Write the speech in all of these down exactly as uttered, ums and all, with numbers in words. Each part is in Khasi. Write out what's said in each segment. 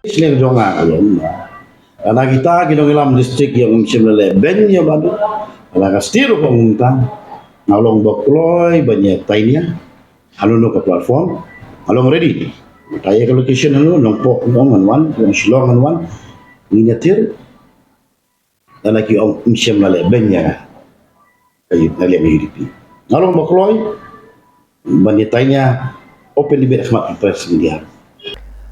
Sne jong nga ka long ba, lada kita ki nongïalam district ïa ym shym la leh beiñ ïa Bah Don, lada ka state ruh ka ong kumta, nga long ba kloi ban ïa tainia halor kano ka platform. Nga long ready. Mynta ïa ka location hano, Nongpoh ngan wan, Shillong ngan wan, ngin ïathir. Lada ki ong ym shym la leh beiñ ïa nga, ka ïa, na liang U D P. Nga long ba kloi ban ïa tainia open debate ha khmat press media.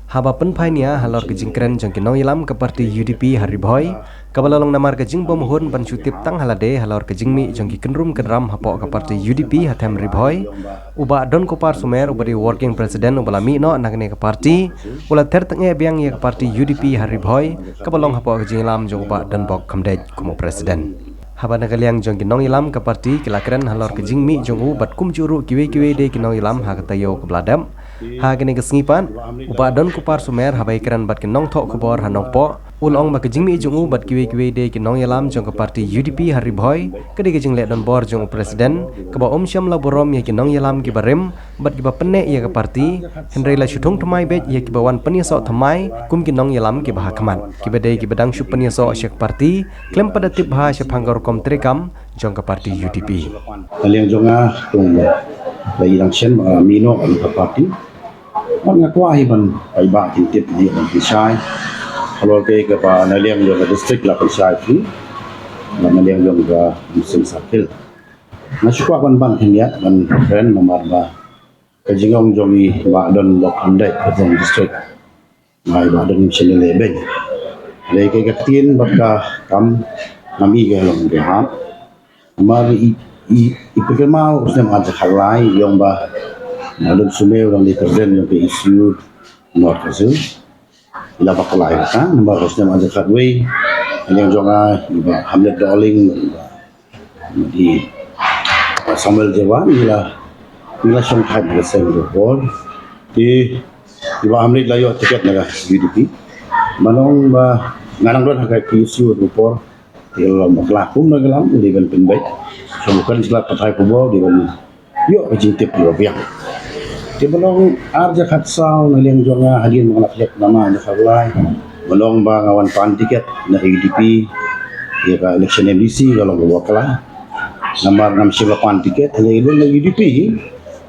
Haba pynphai nia halor ka jingkren jong ki nongïalam ka party U D P ha Ri Bhoi, kaba la long namar ka jingbymhun ban shu tip tang ha lade halor ka jingmih jong ki kynrum kynram hapoh ka party U D P ha them Ri Bhoi, u Bah Donkupar Sumer uba dei working president uba la mih noh na kane ka party, u la ther tang eh biang ïa ka party U D P ha Ri Bhoi, kaba long hapoh ka jingïalam jong u Bah Donbok Khymdeit kum u president. Haba na ka liang jong ki nongïalam ka party ki la kren halor ka jingmih jong u bad kumjuh ruh kiwei kiwei de ki nongïalam ha ka taïew kaba la dep. Ha kane ka sngi pat, u Bah Donkupar Sumer haba ïakren bad ki nongthoh khubor ha Nongpoh, u la ong ba ka jingmih jong u bad kiwei kiwei de ki nongïalam jong ka party U D P ha Ri Bhoi ka dei ka jingleh donbor jong u president, kaba um shym la burom ïa ki nongïalam kiba rim bad kiba pynneh ïa ka party, hynrei la shu thung thymmai beit ïa kiba wan pynïasoh thymmai kum ki nongïalam kiba ha khmat, kiba dei kiba dang shu pynïasoh sha ka party khlem pat da tip bha shaphang ka rukom treikam jong ka party U D P. Na liang jong nga, kum la i dang shen ba nga mih noh na ka party, bad nga kwah hi ban paidbah kin tip, ïa ban pynshai halor kaei kaba na liang jong ka district la pynshai phi, bad na liang jong ka Umsning Circle. Nga shu kwah ban ban khyndiat ban kren namar ba ka jingong jong i Bah Donbok Khymdeit ka jong district, nga i Bah Don ym shym la leh beiñ. Hynrei kaei ka ktien bad ka kam, ngam i ka long ka hap. Namar i, i, i pynkynmaw u snem ar hajar khatlai, i ong ba Bah Don Sumer u dang dei president jong ka E C U North Khasi Hills. I la bakla ïa kata, namar u snem ar hajar khatwei, na liang jong nga, i Bah Hamlet Dohling, i Bah, i Bah Samuel Jyrwa, ngi la, ngi la shong thait na ka seng ka por. Te i Bah Hamlet la ïoh tiket na ka U D P. Ban ong ba nga nang don ha ka K S U ka por, te la long bakla kum nongïalam, u dei ban pynbeit. Sha u kan sla pathai khubor, u dei ban ïoh ka jingtip ïa u biang. Te ba long ar hajar khatsaw na liang jong nga, hadien ba nga la pynleit na ma ar hajar khatlai, ba long ba nga wan pan tiket na ka U D P ïa ka election M D C, ka long kaba bakla. Namar ngam shym la pan tiket, hynrei na U D P,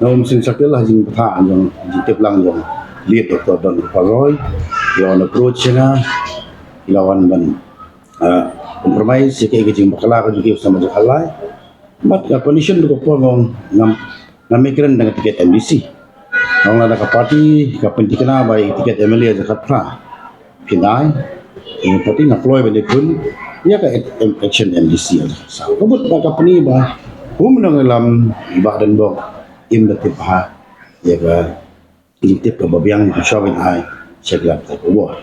na Umsning Circle, ha jingbthah jong, jingtip lang jong Late Doctor Donkupar Roy, ki la wan approach ïa nga, ki la wan ban, ah, compromise ïa ka, ïa ka jingbakla ka jong ki u snem ar hajar khatlai. Bad ka condition ka por nga ong ngam, ngam ïakren da ka tiket M D C. Nga ong lada ka party ka pynthikna ba ïa ka tiket M L A ar hajar khatphra phin ai, ïa ka party nga kloi ban ïakhun ïa ka election M D C ar hajar khatsaw. Ka mut ba ka pynbna ba kum nongïalam i Bah Donbok im da tip bha ïa ka jingtip kaba biang, ha shuwa ban ai sha ki lad pathai khubor.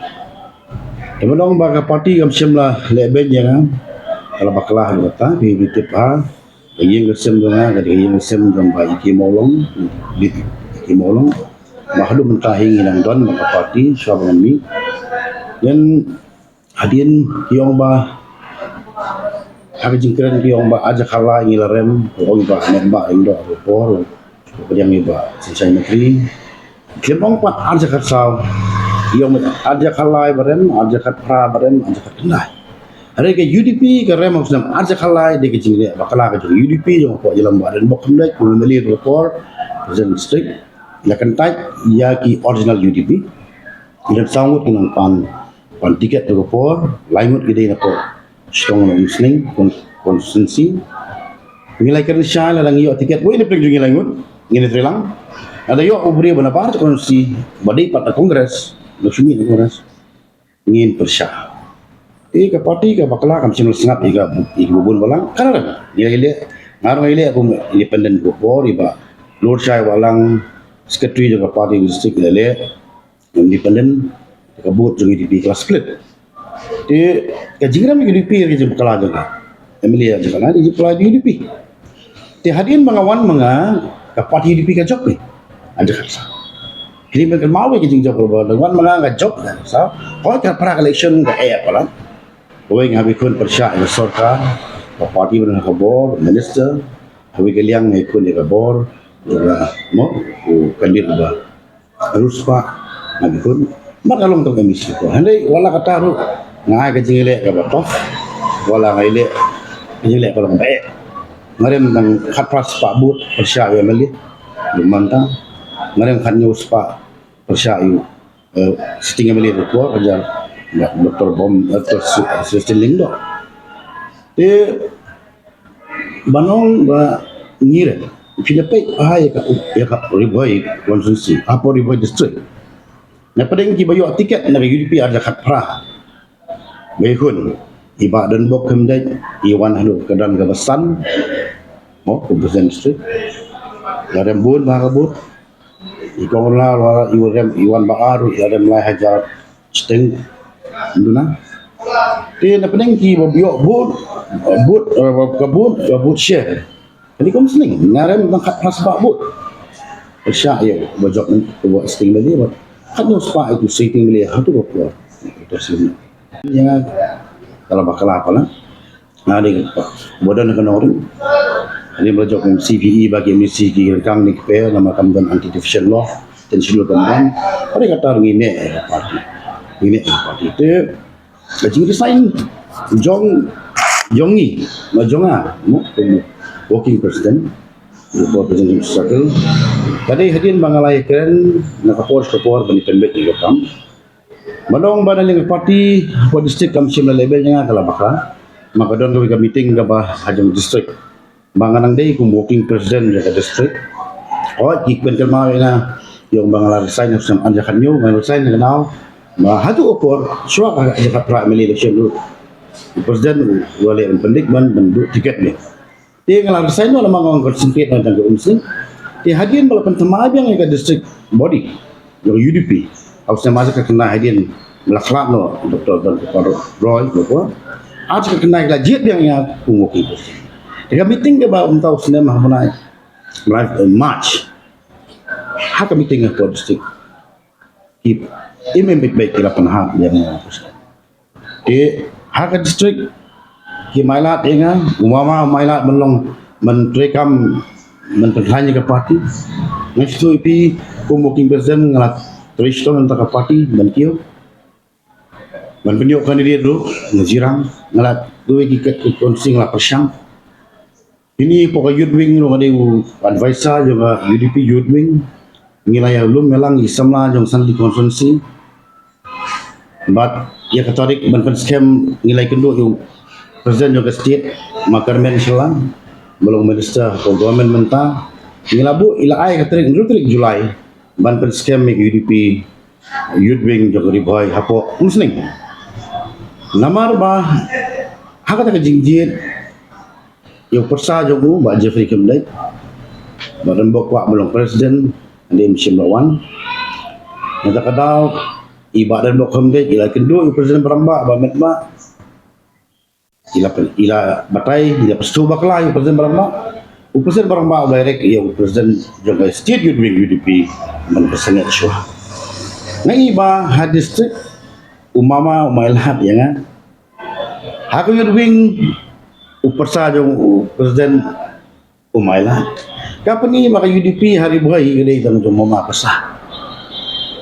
Te ba long ba ka party kam shym la leh beiñ ïa nga, ka la bakla haduh katta, phi, phi tip bha, ka ïing ka sem jong nga ka dei ka ïing ka sem jong Bah E K Mawlong, Bah E K Mawlong. Ba haduh mynta hi ngi dang don bad ka party shuwa ba ngan mih. Then hadien ki ong ba, ha ka jingkren ki ong ba ar hajar khatlai ngi la rem, ki ong ba met ba ring doh ka por, pdiang ïa Bah Synshar Mantri. Ki ong pat ar hajar khatsaw, ki ong ar hajar khatlai ba rem, ar hajar khatphra ba rem, ar hajar khatkhyndai. Hynrei ka U D P ka rem ha u snem ar hajar khatlai da ka jingleh bakla ka jong U D P jong u Bah Donbok Khymdeit kum u M L A ka por, President District. La kyntait ïa ki original U D P. Ki don saw ngut ki nongpan, pan tiket ka por, lai ngut ki dei na poh Shnong Umsning con-, constituency. Ngi la kren shai, lada ngi ïoh tiket, wei na pdeng jong ngi lai ngut, ngin ïatreilang. Lada ïoh u briew ba na bar constituency, ba dei pat na Congress, na shu mih na Congress, ngin pyrshah. Te ka party ka bakla kam shym la sngap ïa ka, ïa ka bun balang, ka la rem. Ngi la ïaleh, nga ruh nga ïaleh kum independent ka por, i Bah Lorshai Wahlang, secretary jong ka party district, ngi la leh independent, ka vote jong U D P ka la split. Te ka jingrem U D P ka jingbakla jong ka. M L A jong ka la jingbakla U D P. Te hadien ba nga wan ma nga, ka party U D P ka jop ni. Ar hajar khatsaw. Hadien ba nga kynmaw ka jingjop ba nga wan ma nga ka jop ka sa. Hooid ka para ka election ka eh palat. Hooid nga hap ban khun pyrshah ïa ka sorkar, ka party ba don ha ka bor, minister, hooid ka liang nga khun ïa ka bor, ïa ka mo, u candidate ba Ruspah, nga khun. Mat nga long tang M E C ko. Hynrei wat la katta ruh nga ai ka jingïaleh kaba tough. Wat la nga ïaleh ka jingïaleh ka long ba eh. Nga rem tang khatphra spah vote pyrshah ïa u M L A. Lum mynta nga rem khathynñiew spah pyrshah ïa u, eh, sitting M L A ba por, ka jia Doctor Bom, eh, Doctor Celestine Lyngdoh. Te ban ong ba ngi ruh phi la peit ha ïa ka, ïa ka Ri Bhoi constituency, hapoh Ri Bhoi district. Na pdeng kiba ïoh ticket na ka U D P ar hajar khatphra. Ba ïakhun i Bah Donbok Khyndait i wan haduh ka don kaba san. Mo, ka President District. La rem bun ba ha ka booth. I Kong Rnga ruh i rem, i wan ba ar ruh i la rem lai hajar shiteng. Duna. Te na pdeng kiba ïoh booth, booth, eh, ka booth, ka booth share. Kane kum sning, nga rem tang khatphra spah vote. Pyrshah ïa u ba jop, u ba sitting M L A bad khathynñiew spah ïa u sitting M L A hato ba por. Ïa nga ka la bakla palat. Nga dei kpa ba don ka nongrim. Hadien ba la jop kum C P E ba ki M E C ki ryngkang ne kpa namar kam don anti-defection law. Te shu kam don. Hynrei kata ngi neh ïa ka party. Ngi neh ïa ka party. Te ka jingresign jong, jong ngi, ma jong nga, mo, kum working president, kum president circle. Ka dei hadien ba nga la ïakren na ka por sha ka por ban ïa pynbeit ïa ka kam. Ba long ba na liang ka party, hapoh district kam shim la level jong nga ka la bakla. Ma ka don kawei ka meeting kaba ha jong district. Ba nga nang dei kum working president jong ka district. Hooid, ki kren kynmaw ïa nga, ïa ong ba nga la resign ha u snem ar hajar khathynñiew, nga resign na ka daw ba haduh ka por shuwa ka ar hajar khatphra M L A election ruh u president u la leh ban pyndik ban, ban duh ticket ne. Te nga la resign noh namar nga ong concentrate na ka jong ka umsning. Te hadien ba la pynthymmai biang ïa ka district body jong ka U D P. Ha u snem ar hajar khatkhyndai hadien ba la khlad noh Doctor Don Kyrpang Roy, ba por ar hajar khatkhyndai la jied biang ïa nga kum working president. Te ka meeting kaba mynta u snem ha u bnai March, ha ka meeting hapoh district, ki im im beit beit ki la pynhap ïa nga. Te ha ka district ki mailat ïa nga, u mama u mailat ban long, ban treikam, ban pynkhlaiñ ïa ka party. Nga sngewthuh ïa phi, kum working president nga la trei shitom na ka party ban kiew. Ban pynïoh candidate ruh nga jyrang, nga la, kawei ki constituency nga la pyrshang. Kine hapoh ka Youth Wing ruh nga dei u advisor jong ka U D P Youth Wing. Ngi la ïalum ïalang ïa ki samla jong Assembly Constituency. Bad ïa ka tarik ban pynskhem ngi la ïakynduh ïa u President jong ka state, Ma Kyrmen Shylla, ba long minister hapoh government mynta. Ngi la buh, ngi la ai ka tarik, hynriew tarik July ban pynskhem ïa ka U D P Youth Wing jong ka Ri Bhoi hapoh umsning. Namar ba ha kata ka jingjied ïa u pyrsa jong u Bah Jeffrey Khyndait, Bah Donbok Kwah ba long president, hadien ba shim la wan. Nangta ka daw i Bah Donbok Khyndait i la kynduh ïa u President Bah Rangbah, Bah Metbah. I la pyn-, i la batai, i la pynstad bakla ïa u President Bah Rangbah. U President Bah Rangbah u direct ïa u President jong ka State Youth Wing U D P ban pynsangeh shuwa. Nga i ba ha district u mama u mailat ïa nga. Ha ka Youth Wing u pyrsa jong u President u mailat. Ka pyni ba ka U D P ha Ri Bhoi ka dei tang jong u mama pyrsa.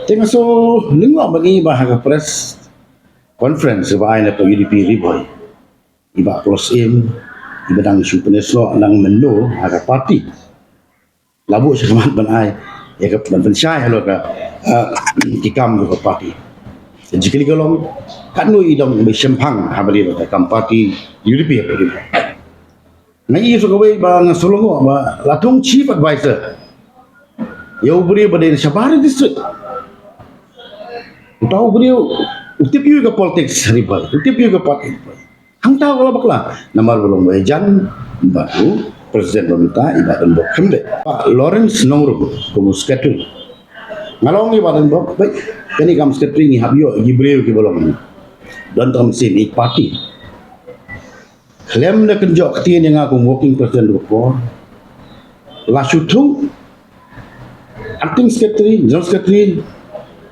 Te nga shu lyngngoh ba ngi ba ha ka press conference ba ai na ka U D P Ri Bhoi, i Bah Klos Im, i ba dang shu pynïasoh nang mynno ha ka party. La buh sha khmat ban ai ïa ka, ban pynshai halor ka, eh, ki kam jong ka party. Ka jingkylli ka long, katno i dang ba shemphang ha ba dei ka kam party U D P ha ba dei. Nga i sa kawei ba nga shu lyngngoh ba la thung chief advisor ïa u briew ba dei na shabar district. Uta u briew u tip ïa ka politics Ri Bhoi, u tip ïa ka party. Hangta ka la bakla namar ba long ba ïajan bad u president ba mynta i Bah Donbok Khyndait. Bah Lawrence Nongrum kum u secretary. Nga la ong ïa Bah Donbok, bad kane kam secretary ngi hap ïoh ïa ki briew kiba long don tang sien ïa party. Khlem da kynjoh ktien ïa nga kum working president ka por, la shu thung acting secretary, general secretary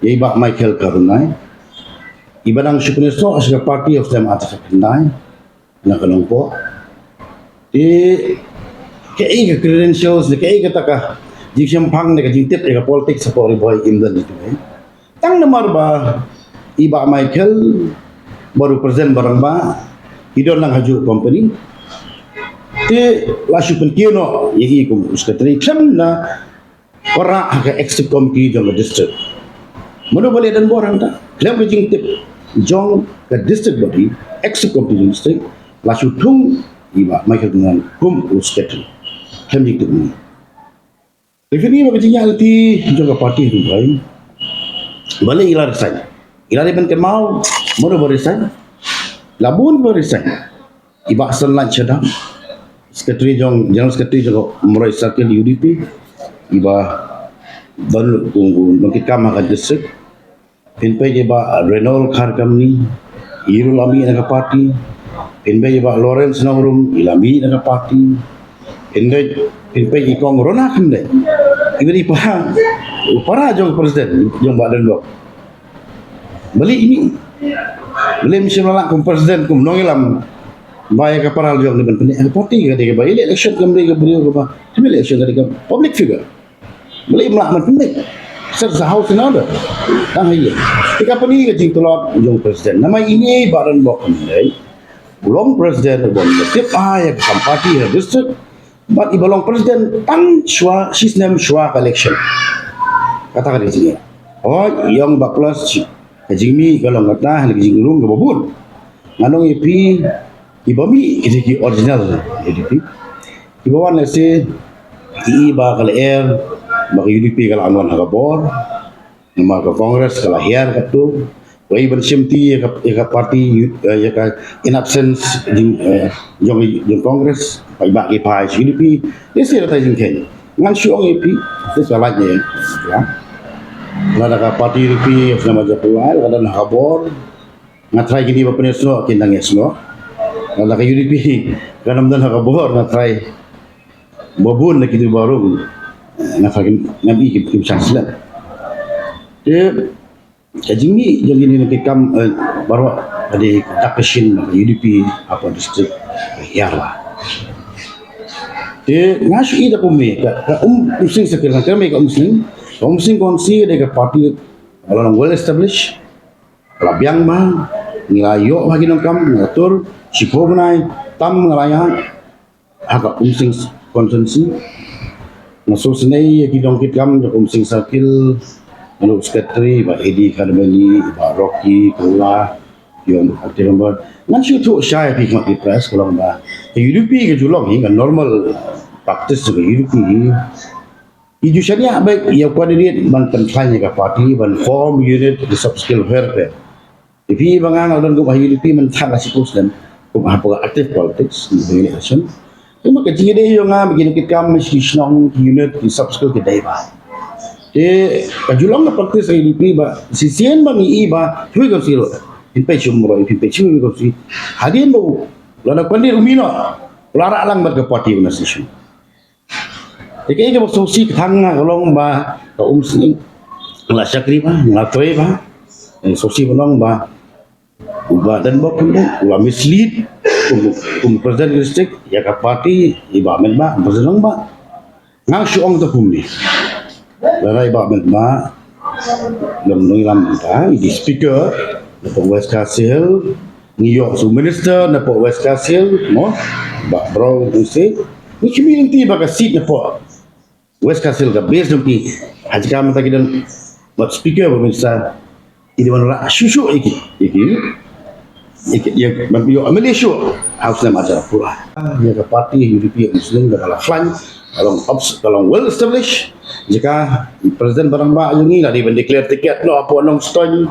ïa i Bah Michael Karunai, i ba dang shu pynïasoh sha ka party ha u snem ar hajar khatkhyndai na ka Nongpoh. Te kaei ka credentials ne kaei kata ka jingshemphang ne ka jingtip ïa ka politics hapoh Ri Bhoi im don ïa tu, eh. Tang namar ba i Bah Michael baroh president ba rangbah, i don lang ha ju company. Te la shu pynkiew noh ïa i kum u secretary khlem da wanrah ha ka executive committee jong ka district. Mano ba leh don bor hangta? Khlem ka jingtip jong ka district body, executive committee jong district, la shu thung i Bah Michael Kynrad kum u secretary. Khlem jingtip ngi. Te phi ïohi ba ka jingïaid lynti jong ka party hynrei balei i la resign? I la dei ban kynmaw mano ba resign? La bun ba resign. I Bah Sanlait Shadap, secretary jong, general secretary jong ka Umroi Circle U D P. I Bah Don, u, u, nongkitkam ha ka district. Phin peit i Bah Reynold Kharkamni, i ruh la mih na ka party. Phin peit i Bah Lawrence Nongrum, i la mih na ka party. Phin peit, phin peit i Kong Rona Khyndai, i ba dei para, para jong president jong Bah Donbok. Balei i mih? Balei ym shym la lah kum president, kum nongïalam ba ïa ka para jong i ban pyneh ka party? Ka dei kaba ïaleh election, kam dei ka briew kaba ïaleh election, ka dei ka public figure. Balei ym lah ban pynbeit? Sir, sa hau sina da. Tang ha ïing. Te ka pyni ka jingtlot jong president. Namar ine i Bah Donbok Khyndai u long president uba tip ai ïa ka kam party ha district. Bad i ba long president tang shuwa, shisnem shuwa ka election. Kata ka dei jingeh. Hooid, i ong ba plus ka jingmih ka long kata, ha ka jingrung kaba bun. Ngan ong ïa phi, i ba mih ki dei ki original, ïa phi. Ki ba wan lehse ki i ba ka lyer ba ka U D P ka la wan ha ka bor. Namar ka Congress ka la hiar katto. Wei ban shimti ïa ka, ïa ka party, ïa ka in absence jong, eh, jong, jong Congress. Paidbah ki phai sha U D P. Lehse lada jingkheiñ. Ngan shu ong ïa phi, te sa lait ne. Lada ka party U D P sngewbha jop lai, lada na ha ka bor. Nga trai kine ba pynïasnoh kin nang ïasnoh. Lada ka U D P kan ym don ha ka bor, nga trai ba bun na kine ba rung. Nga trai kin, ngam i kim, kim shang slem. Te ka jingmih jong kine ki kam, eh, baroh ka dei ka dak ka shin ka U D P hapoh district ka hiar la. Te nga shu i da kumne ka, ka um, Umsning Circle, ka me ka Umsning. Ka Umsning constituency dei ka party ka long well established. Ka la biang bha, ngi la ïoh bha ki nongkam, nga la tur shiphew bnai tam nga la ïaid ha ka Umsning constituency. Nga sngewsynei ïa ki nongkitkam jong ka Umsning Circle, nga long secretary, Bah Eddie Kharmeli, Bah Rocky Kular, ki ong active member. Ngan shu ïathuh shai ïa phi ha khmat ki press, ka long ba ka U D P ka ju long hi ka normal practice ka U D P hi. Ki ju shaniah beit ïa u candidate ban pynkhlaiñ ïa ka party, ban form unit ki sub-circle pher pher. Te phi ba nga nga la don kum ha U D P mynta ka shiphew snem, kum hapoh ka active politics, kum ha election. Te ma ka jingïadei jong nga bad ki nongkitkam shi shnong, ki unit, ki sub-circle ki dei bha. Te ka ju long ka practice ha U D P ba shisien ba ngi i ba shuwa ka siro. Phin peit sha Umroi, phin peit sha Umroi. Hadien ba u, lada u candidate u mih noh, u la rah lang bad ka party organization. Te kaei kaba sngewsih ka tang nga ka long ba ka Umsning la shakri bha, la trei bha. Sngewsih ba long ba u Bah Donbok Khyndai u la mislead kum, kum president district ïa ka party i Bah Metbah, president Rangbah. Nga shu ong ta kumne. Lada i Bah Metbah long nongïalam mynta, i dei speaker napoh West Khasi Hills, ngi ïoh sa u minister napoh West Khasi Hills, mo, Bah Brown Use, ngi khmih lynti ba ka seat napoh West Khasi Hills ka base jong ki, ha jaka mynta ki don bad speaker bad minister, ki dei ban rah shuh shuh ïa ki, ïa ki, ïa ki, ïa ban ïoh M L A shuh ha u snem ar hajar arphew lai. Ïa ka party U D P Umsning ka la khlaiñ, ka long obs-, ka long well established. Jaka i president ba rangbah jong ngi la dei ban declare ticket noh hapoh Nongstoiñ,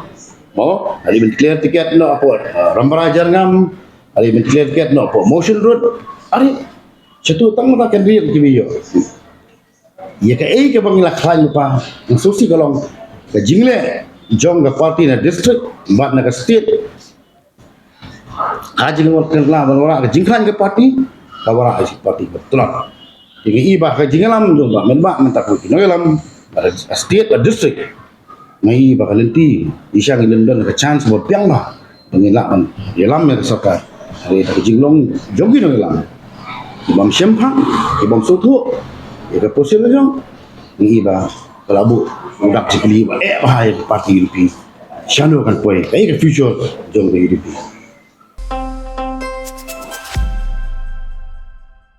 mo, la dei ban declare ticket noh hapoh, uh, Rambrai Jyrngam, la dei ban declare ticket noh hapoh Mawshynrut. Are, shatu tang mynta kan ri ki ba ïoh. Ïa kaei kaba ngi la khlaiñ lypa, nga sngewsih ka long ka jingleh jong ka party na district bad na ka state. Ka jingwan kynlah ban wanrah ka jingkhlaiñ ka party, ka wanrah ka party ka tlot. Te ngi i ba ka jingïalam jong Bah Metbah mynta kum ki nongïalam, bad ka state bad district. Nga i ba ka lynti, i shang i lynti don ka chance ba biang bha ba ngin lah ban ïalam ïa ka sorkar. Hynrei da ka jinglong jong ki nongïalam, ki bym shemphang, ki bym sngewthuh ïa ka position jong, nga i ba ka la buh u dak jingkylli ba eh bha ïa ka party UDP. Shano kan poi, kaei ka future jong ka UDP.